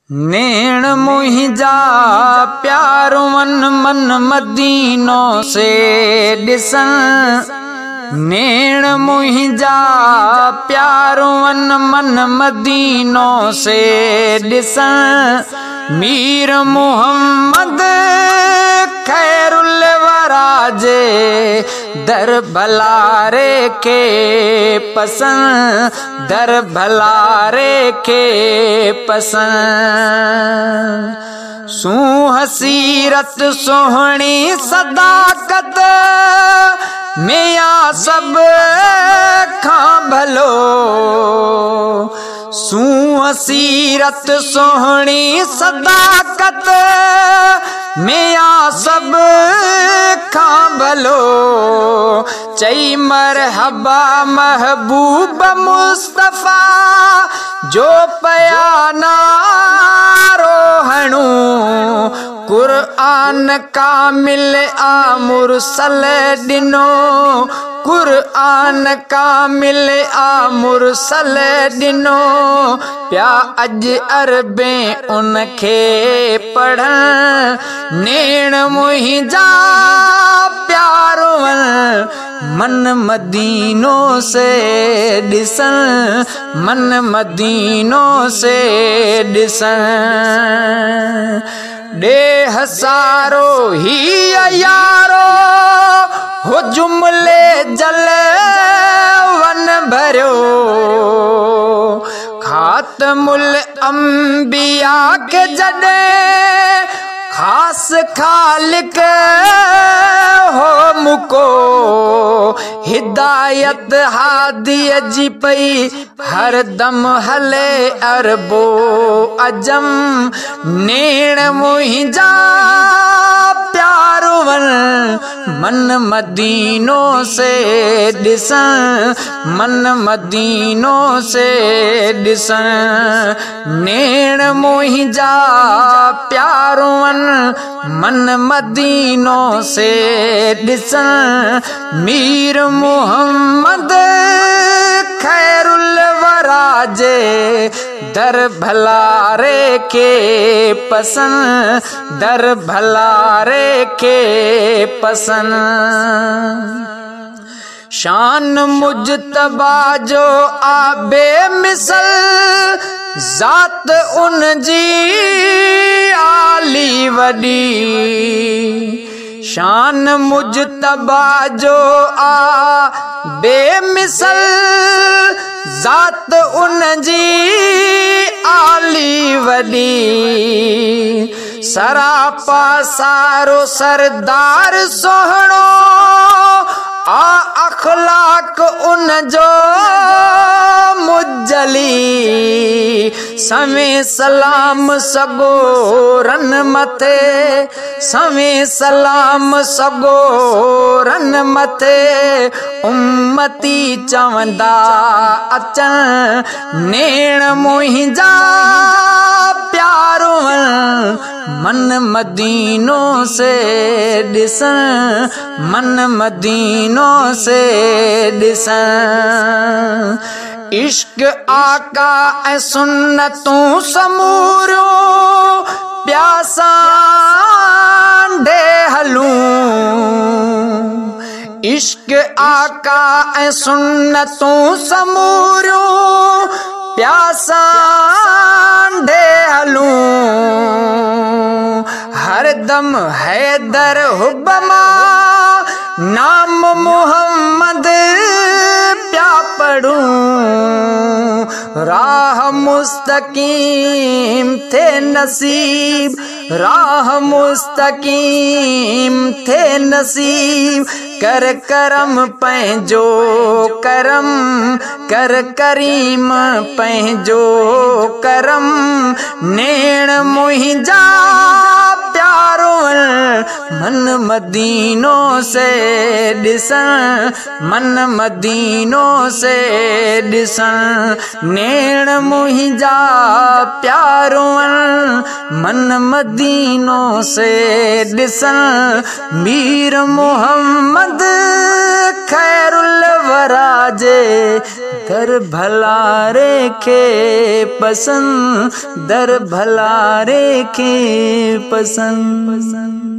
नेण मुंहिंजा प्यार वन मन मदीनो से ॾिसनि। नेण मुंहिंजा प्यार वन मन मदीनो से ॾिसनि। मीर मोहम्मद खैरुल वरा जे दर भलारे खे पसंद, दर भलारे खे पसंद। सूंह सीरत सुहिणी सदाकत मियां सभ खां भलो। सूंह सीरत सुहिणी सदाकत मियां सभ खां भलो। चई मरहबा महबूब मुस्तफ़ा जो पिया नारो हणूं। क़ुर्आन कामिल आ मुरसल ॾिनो, क़ुर्आन कामिल आ मुरसल ॾिनो। पिया अॼु अरबे उनखे पढ़नि। नेण मुंहिंजा प्यार मन मदीनो से ॾिसनि, मन मदीनो से ॾिसनि। ॾेह सारो ही यारो हो जुमले जल वन भरियो। खातमुल अंबिया खे जॾहिं ख़ास खालिक हो मुको। हिदायत हादीअ जी पई हरदम हले अरबो अजम। नेण मुंहिंजा प्यार वन मन मदीनो से ॾिसनि, मन मदीनो से ॾिसनि। नेण मुंहिंजा प्यार वन मन मदीनो से ॾिसनि। मीर मोहम्मद खैरुल वरा जे दर भलारे खे पसंद, दर भलारे खे पसंद। शान मुजतबा जो आ बेमिसल ज़ात उन जी आली वॾी। शान मुजतबा जो आ बेमिसल ज़ात उन जी आली वॾी। सरापा सारो सरदार सुहिणो आ अख़लाक उन जो मुजली। सवे सलाम सगोरन मथे, सवे सलाम सगोरन मथे। उम्मती चवंदा अचनि। नेण मुंहिंजा प्यार मन मदीनो से ॾिसनि, मन मदीनो से ॾिसनि। इश्क आका ऐं सुन्नतूं समूरियूं प्यासां ॾे हलूं। इश्क आका ऐं सुन्नतूं समूरियूं प्यासां ॾे हलूं। हरदम हैदर हुबमा नाम मोहम्मद प्या पढ़ूं। राह मुस्तकीम थे नसीब, राह मुस्तकीम थे नसीब। कर करम पंहिंजो करम, कर करीम पंहिंजो करम। नेण मुंहिंजा प्यार मन मदीनो से ॾिसनि, मन मदीनो से ॾिसनि। नेण मुंहिंजा پيارو من مدينو سي ڏسن. مير محمد خيرل ورا جي در ڀلاري کي پسند، در ڀلاري کي پسند.